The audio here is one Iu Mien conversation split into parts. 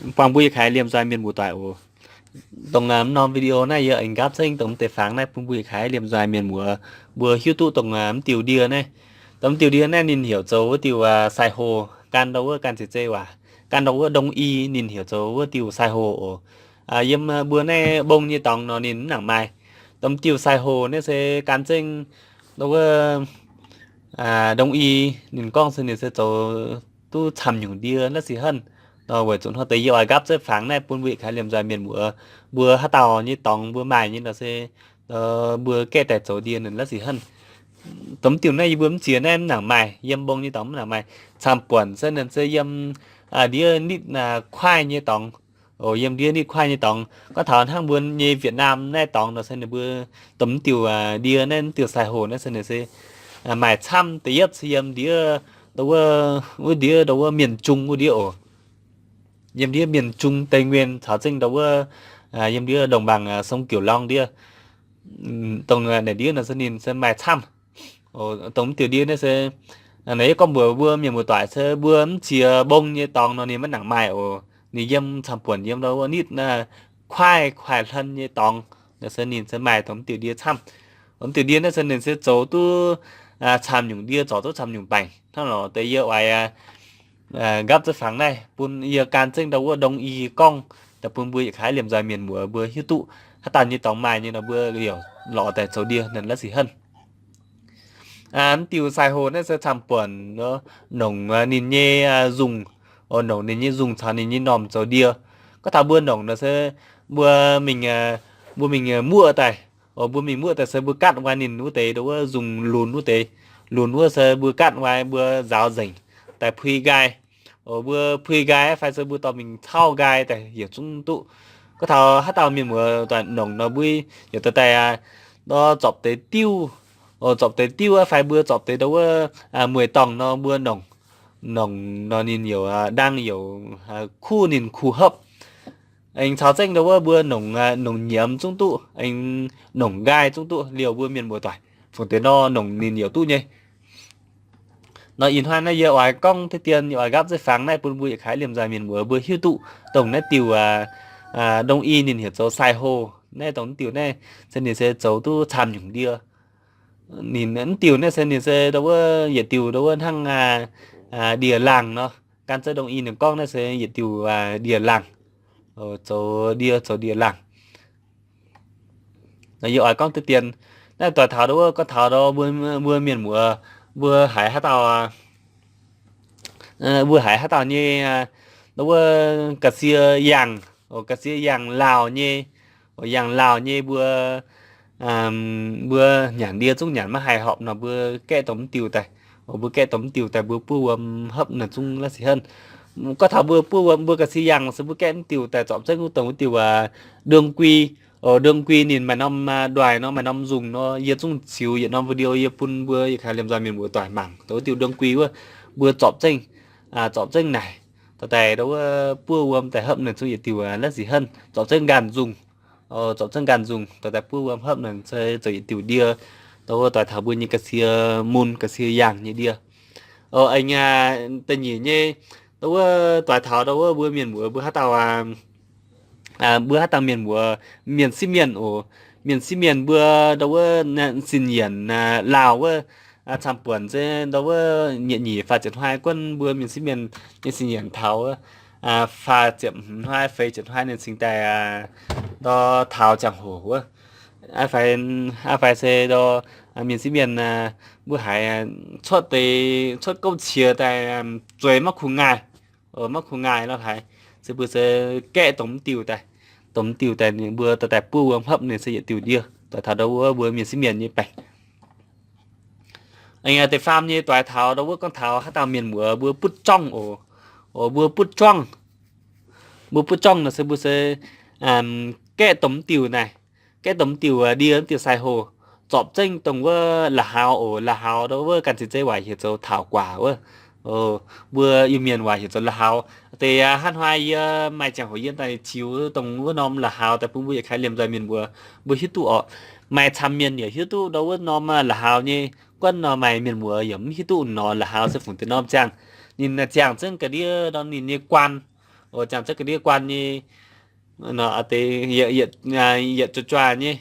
buangh mbuo yietc kaaix liemh nzoih mienh muoz-doic oc. Dongh mv norm video naaiv yie aengx nqaapv zengv dongh mv deix fangx naaiv bun mbuo yietc kaaix liemh nzoih mienh muoz mbuo hiuv duqv dongh mv diuh ndie naaiv. Dongh mv diuh ndie naaiv ninh heuc zoux wuov diuh sai-hoh, gan ndau wuov gan zeiz zei waac, gan ndau wuov đông y ninh heuc zoux wuov diuh sai-hoh oc. Yiem mbuo naaiv mbong nyei dorngx nor ninh mv nangc maaih. Dongh mv diuh sai-hoh naaiv se gan zengv ndau wuov đông y ninh gorngv se ninh se zoux duqv camv nyungc ndie naaiv sic henv. Nor weic zuqc hnangv deix yie oix nqaapv zengv fangx naaiv bun mbuo yietc kaaix liemh nzoih mienh muoz mbuo haaix dauh nyei dorngx mbuo maaih nyei nor se mbuo gaeqv daaih zoux ndie naaiv sic henv. Dongh mv diuh naaiv yie mbuo mv ziex naaiv mv nangc maaih, yiem mbong nyei dorngx mv nangc maaih. Camv-buonc se ninh se yiem ndiev nitv kuaaiv nyei dorngx. Yiem ndiev nitv kuaaiv nyei dorngx. Gorngv taux hnangv mbuo nyei Việt Nam naaiv dorngx nor se ninh mbuo dongh mv diuh ndie naaiv, mv diuh sai-hoh naaiv se ninh se maaih camv. Da'yietv se yiem ndiev ndau wuov, wuov ndiev ndau wuov miền Trung wuov ndiev oc. Yiem ndiev miền Trung, Tây Nguyên caux zengv ndau wuov yiem ndiev đồng bằng sông Cửu Long ndiev, dongh naaic ndiev nor se ninh se maaih camv. Dongh mv diuh ndie naaiv se naaiv yie gorngv mbuox mbuo mienh muoz-doic se mbuo mv ziex mbong nyei dorngx nor ninh maiv nangc maaih oc. Ninh yiem camv-buonc yiem ndau wuov nitv kuaaiv, kuaaiv hlen nyei dorngx nor se ninh se maaih dongh mv diuh ndie camv. Dongh mv diuh ndie naaiv se ninh se zoux duqv camv nyungc ndie, zorc duqv camv nyungc baengc. Hnangv nor deix yie oix nqaapv zengv fangx naaiv bun yie gan zengv ndau wuov đông y gorngv daaih bun mbuo yietc kaaix liemh nzoih mienh muoz mbuo hiuv duqv haaix dauh nyei dorngx maaih nyei nor mbuo yaac lorz daaih zoux ndie naaiv sic henv. Mv diuh sai-hoh naaiv se camv-buonc nongc ninh nyei nzungh, nongc ninh nyei nzungh caux ninh nyei normh zoux ndie. Gorngv taux mbuo nongc nor se mbuo mingh, mbuo mingh muoqv daaih. Mbuo mingh muoqv daaih se mbuo gatv wai ninh wuov deix ndau wuov nzungh lunx wuov deix. Lunx wuov se mbuo gatv wai mbuo nzaaux nzengc daaih pui nqaai. Mbuo pui nqaai fai se mbuo dorh mingh cauv nqaai daaih yietc zungv duqv. Gorngv taux haaix dauh mienh muoz-doic nongc nor mbuo yaac dorh daaih zorpc deix diuv, zorpc deix diuv fai mbuo zorpc deix ndau wuov mueiz-dorngh nor mbuo nongc, nongc nor ninh youc ndang youc kuv ninh kuh hopv. Aengx caux zengv ndau wuov mbuo nongc, nongc nyiemz zungv duqv, aengx nongc nqaai zungv duqv liouh mbuo mienh muoz-doic. Fungc deix nor nongc ninh youc duqv nyei. Nor ih hnoi naaiv yie oix gorngv deix dien, yie oix nqaapv zengv fangx naaiv bun mbuo yietc kaaix liemh nzoih mienh muoz mbuo hiuv duqv dongh naaiv diuh đông y ninh heuc zoux sai-hoh naaiv, dongh mv diuh naaiv se ninh se zoux duqv camv nyungc ndie. Ninh mv diuh naaiv se ninh se ndau wuov yietc diuh ndau wuov hnangv ndie-laangh nor. Gan zengv đông y ninh gorngv naaiv se yietc diuh ndie-laangh, zoux ndie, zoux ndie-laangh. Yie oix gorngv deix dien, naaiv doix taux ndau wuov gorngv taux ndau mbuo mienh muoz mbuo haiz haaix dauh, mbuo haiz haaix dauh nyei ndau wuov ga'sie yangh, ga'sie yangh Laauh nyei, yangh Laauh nyei mbuo, mbuo nyanc ndie zungv nyanc maiv haih horpc nor mbuo gaeqv dongh mv diuh daaih. Mbuo gaeqv dongh mv diuh daaih mbuo buov wuom hopv naaiv zungv la'sic henv. Gorngv taux mbuo buov wuom mbuo ga'sie yangh se mbuo gaeqv mv diuh daaih zorpc zengv wuov dongh wuov diuh đương quy. Đương quy ninh maaih norm nduaih nor, maaih norm nzungh nor, yie zungv ziux yietc norm video yie bun mbuo yietc kaaix liemh nzoih mienh muoz-doic mangc dongh wuov diuh đương quy wuov, mbuo zorpc zengv, zorpc zengv naaic, dorh daaih ndau wuov buov wuom daaih hopv naaiv zungv yietc diuh la'sic henv, zorpc zengv nqaanh nzungh. Zorpc zengv nqaanh nzungh dorh daaih buov wuom hopv naaic se zoux yietc diuh ndie, ndau wuov doix taux mbuo nyei ga'sie mun ga'sie yangh nyei ndie. Aengx da'nyeic nyei, ndau wuov doix taux ndau wuov mbuo mienh muoz mbuo haaix dauh, mbuo haaix dauh mienh muoz, mienh sieqv mienh oc. Mienh sieqv mienh mbuo ndau wuov sin yienc Laauh wuov, camv-buonc se ndau wuov nyeic nyeic faah ziepc hnoi guonv mbuo mienh sieqv mienh nyei sin yienc taux faah ziepc hnoi feix ziepc hnoi ninh cingx daaih ndau taux ziangh hoc wuov. Aa fai se ndau mienh sieqv mienh mbuo haiz cuotv deix, cuotv gouv qiex daaih zueiz maiv kungx ngaih, maiv kungx ngaih nor haiz se mbuo se gaeqv dongh mv diuh daaih, dongh mv diuh daaih mbuo dorh daaih buov wuom hopv ninh se yietc diuh ndie, doix taux ndau wuov mbuo mienh sieqv mienh nyei baengc. Da'faam nyei doix taux ndau wuov gorngv taux haaix dauh mienh muoz mbuo butv jorngv oc. Mbuo butv jorngv, mbuo butv jorngv nor se mbuo se gaeqv dongh mv diuh naaiv, gaeqv dongh mv diuh ndie, mv diuh sai-hoh, zorpc zengv dongh wuov la'haux oc. La'haux ndau wuov ganh cing zeiv waac heuc zoux thảo quả wuov. Mbuo Iu-Mienh waac heuc zoux la'haux. Deix hnangv hnoi yie maaih ziangh hoc yie daaih ziux dongh wuov norm la'haux daaih bun mbuo yietc kaaix liemh nzoih mienh mbuo, mbuo hiuv duqv oc. Maaih camv mienh yaac hiuv duqv ndau wuov norm la'haux nyei. Guonv nor maaih mienh muoz yaac mv hiuv duqv nor la'haux se fungc deix norm ziangh. Ninh ziangh zengv ga'ndiev ndau ninh nyei guaan. Oc, jangx zengv ga'ndiev guanh nyei, nor a'deix yietc, yietc, yietc juaih juaih nyei.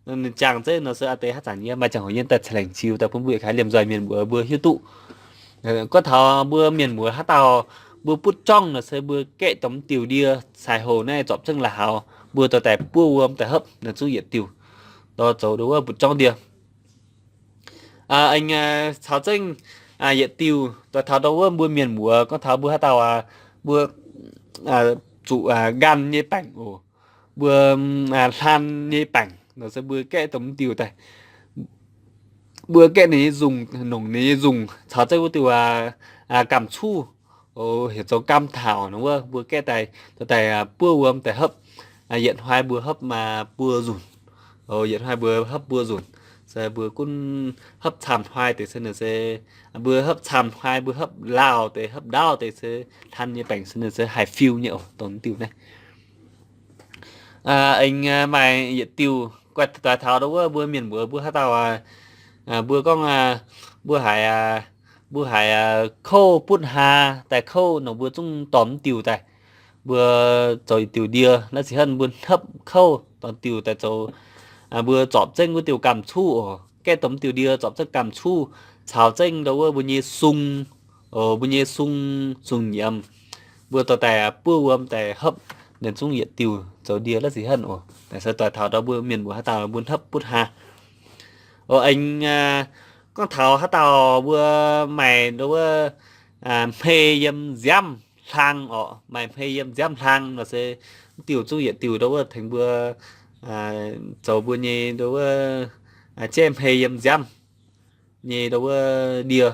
Ninh jangx zengv nor se a'deix haaix zanc yie maaih jangx-hoc yie daaih ca'lengc ziux daaih bun mbuo yietc kaaix liemh nzoih mienh muoz mbuo hiuv duqv. Gorngv taux mbuo mienh muoz haaix dauh mbuo butv jorngv nor se mbuo gaeqv dongh mv diuh ndie sai-hoc naaiv zorpc zengv la'haux, mbuo dorh daaih buov wuom daaih hopv naaiv zungv yietc diuh, dorh zoux ndau wuov butv jorngv ndie. Aengx caux zengv yietc diuh doix taux ndau wuov mbuo mienh muoz gorngv taux mbuo haaix dauh mbuo zuqc nqanh nyei baengc oc, mbuo hlan nyei baengc nor se mbuo gaeqv dongh mv diuh daaih, mbuo gaeqv ninh nyei nzungh, nongc ninh nyei nzungh caux zengv wuov diuh gamh cuv, heuc zoux กำเท้า nor wuov, mbuo gaeqv daaih, dorh daaih buov wuom daaih hopv. Yietc hnoi mbuo hopv maaih buo nzunc. Yietc hnoi mbuo hopv buo nzunc, se mbuo gunv hopv camv hnoi deix se ninh se, mbuo hopv camv hnoi mbuo hopv lauh deix hopv ndaauv deix se hlan nyei baengc se ninh se haih fiu nyei oc, dongh mv diuh naaiv. Aengx maaih yietc diuh doix taux ndau wuov mbuo mienh muoz mbuo haaix dauh mbuo gorngv mbuo haiz, mbuo haiz kouv butv haa daaih kouv nor mbuo zungv dorh mv diuh daaih, mbuo zoux yietc diuh ndie la'sic henv mbuo hopv kouv dorh diuh daaih zoux, mbuo zorpc zengv wuov diuh gamh cuv oc, gaeqv dongh mv diuh ndie zorpc zengv gamh cuv caux zengv ndau wuov mbuo nyei sung, mbuo nyei sung, sung nyiemz, mbuo dorh daaih buov wuom daaih hopv, ninh zungv yietc diuh zoux ndie la'sic henv oc. Naaiv se doix taux ndau mbuo mienh muoz haaix dauh mbuo hopv butv haa. Oc, aengx gorngv taux haaix dauh mbuo maaih ndau wuov hmei yiem nziaamv hlaang oc, maaih hmei yiem nziaamv hlaang nor se mv diuh zungv yietc diuh ndau wuov tengx mbuo zoux mbuo nyei ndau wuov jaiv hmei yiem nziaamv nyei ndau wuov ndie.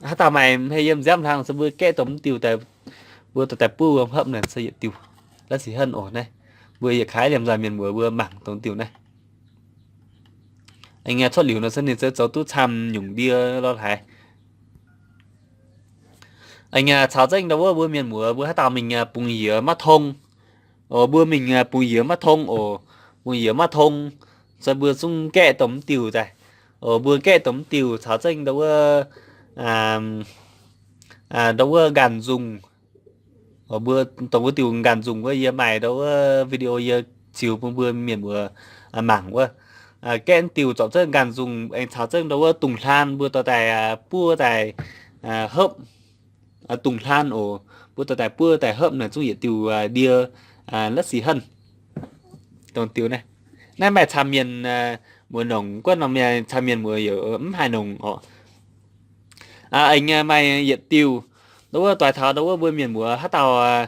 Haaix dauh maaih hmei yiem nziaamv hlaang se mbuo gaeqv dongh mv diuh daaih, mbuo dorh daaih buov wuom hopv naaic se yietc diuh la'sic henv oc naaiv. Mbuo yietc kaaix liemh nzoih mienh muoz mbuo mangc dongh diuh naaiv. Aengx cuotv liuz nor se ninh se zoux duqv camv nyungc ndie lorh haaix. Aengx caux zengv ndau wuov mbuo mienh muoz mbuo haaix dauh mingh bungx yiez maiv tong, mbuo mingh bungx yiez maiv tong oc, bungx yiez maiv tong, se mbuo zungv gaeqv dongh mv diuh daaih. Mbuo gaeqv dongh mv diuh caux zengv ndau wuov, ndau wuov nqanh nzungh. Mbuo dongh wuov diuh nqanh nzungh wuov yie maaih ndau wuov video yie ziux bun mbuo mienh muoz mangc wuov. Gaeqv mv diuh zorpc zengv nqanh nzungh aengx caux zengv ndau wuov dungz hlaan mbuo dorh daaih buov daaih hopv. Dungz hlaan oc. Mbuo dorh daaih buov daaih hopv naaic zungv yietc diuh ndie la'sic henv. Dongh diuh naaiv, naaiv maaih camv mienh muoz nongc, guonv norm mienh camv mienh muoz yaac mv haih nongc oc. Aengx maaih yietc diuh, ndau wuov doix taux ndau wuov mbuo mienh muoz haaix dauh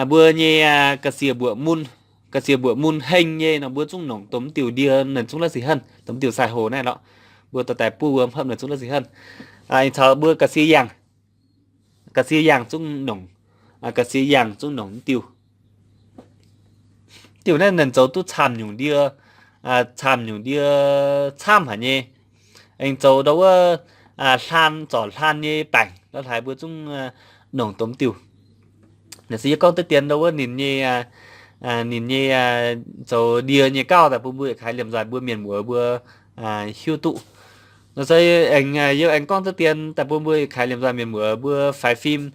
mbuo nyei ga'sie mbuoqc mun, ga'sie mbuoqc mun heng nyei nor mbuo zungv nongc dongh mv diuh ndie naaic zungv la'sic henv, dongh mv diuh sai-hoc naaiv lorqc. Mbuo dorh daaih buov wuom hopv naaic zungv la'sic henv. Aengx caux mbuo ga'sie yangh, ga'sie yangh zungv nongc, ga'sie yangh zungv nongc mv diuh. Diuh naaiv ninh zoux duqv camv nyungc ndie, camv nyungc ndie camv haic nyei. Aengx zoux ndau wuov hlaan zorc hlaan nyei baengc la'haaix mbuo zungv nongc dongh mv diuh. Naaic se yie gorngv deix dien ndau wuov ninh nyei, ninh nyei zoux ndie nyei gauh daaih bun mbuo yietc kaaix liemh nzoih mbuo mienh muoz mbuo hiuv duqv. Nor se aengx yie aengx gorngv deix dien daaih bun mbuo yietc kaaix liemh nzoih mienh muoz mbuo faix fim.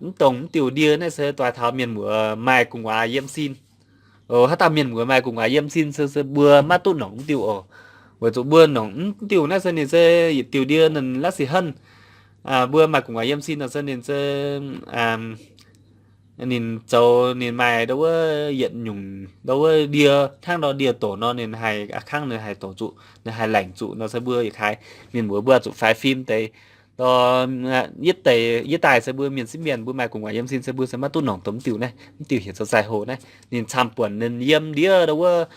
Mv dongh mv diuh ndie naaiv se doix taux mienh muoz maaih gu'nguaaz yiem sin. Haaix dauh mienh muoz maaih gu'nguaaz yiem sin se, se mbuo maiv duqv nongc mv diuh oc. Weic zuqc mbuo nongc mv diuh naaiv se ninh se yietc diuh ndie ninh la'sic henv. Mbuo maaih gu'nguaaz yiem sin nor se ninh se ninh zoux ninh maaih ndau wuov yietc nyungc ndau wuov ndie, hnangv ndau ndie doqc nor ninh haih a'kangv ninh haih doqc zuqc, ninh haih laengc zuqc nor se mbuo yietc kaaix mienh muoz mbuo zuqc faix fim deix. Dor, yietv deix yietv daaih se mbuo mienh sieqv mienh mbuo maaih gu'nguaaz yiem sin se mbuo se maiv duqv nongc dongh mv diuh naaiv, mv diuh heuc zoux sai-hoc naaiv. Ninh camv buonc ninh yiem ndiev ndau wuov,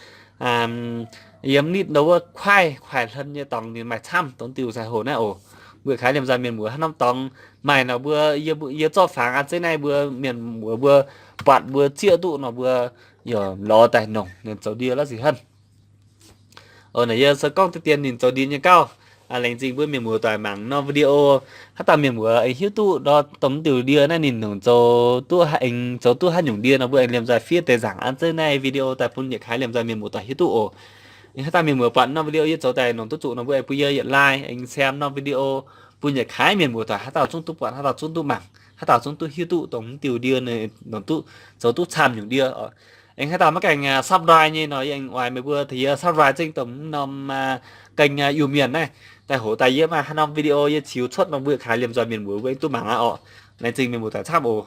yiem nitv ndau wuov kuaaiv, kuaaiv hlen nyei dorngx ninh maaih camv dongh mv diuh sai-hoc naaiv oc. Mbuo yietc kaaix liemh nzoih mienh muoz haaix norm dorngx maaih nor mbuo, yie zorqv fangx an zeiv naaiv mbuo mienh muoz mbuo buatc mbuo zieqv duqv nor mbuo yaac lorz daaih nongc ninh zoux ndie la'sic henv. Naaic yie se gorngv deix dien ninh zoux ndie nyei gauh. Laengz zingh mbuo mienh muoz doic mangc norm video. Haaix dauh mienh muoz aengx hiuv duqv nor dongh mv diuh ndie naaiv ninh nongc zoux duqv, aengx zoux duqv haaix nyungc ndie nor mbuo aengx liemh nzoih fiev deix nzaangc an zeiv naaiv video daaih bun yietc kaaix liemh nzoih mienh muoz doic hiuv duqv oc. Haaix dauh mienh muoz buatc norm video yie zoux daaih nongc duqv zuqc nor mbuo aengx bun yie yietc like, aengx share norm video bun yietc kaaix mienh muoz doic haaix dauh zungv duqv buatc, haaix dauh zungv duqv mangc. haaix dauh zungv duqv hiuv duqv dongh mv diuh ndie, zoux duqv camv nyungc ndie oc. Aengx haaix dauh maiv gaengh subscribe nyei nor, yie aengx oix meih mbuo tengx yie subscribe zengv dongh mv norm kênh Iu-Mienh naaiv. Daaih hoc daaih yie maaih haaix norm video yie ziux cuotv nor, mbuo kaaix liemh nzoih mienh muoz mbuo aengx duqv mangc aqv oc. Laengz zingh mienh muoz-doic camv oc.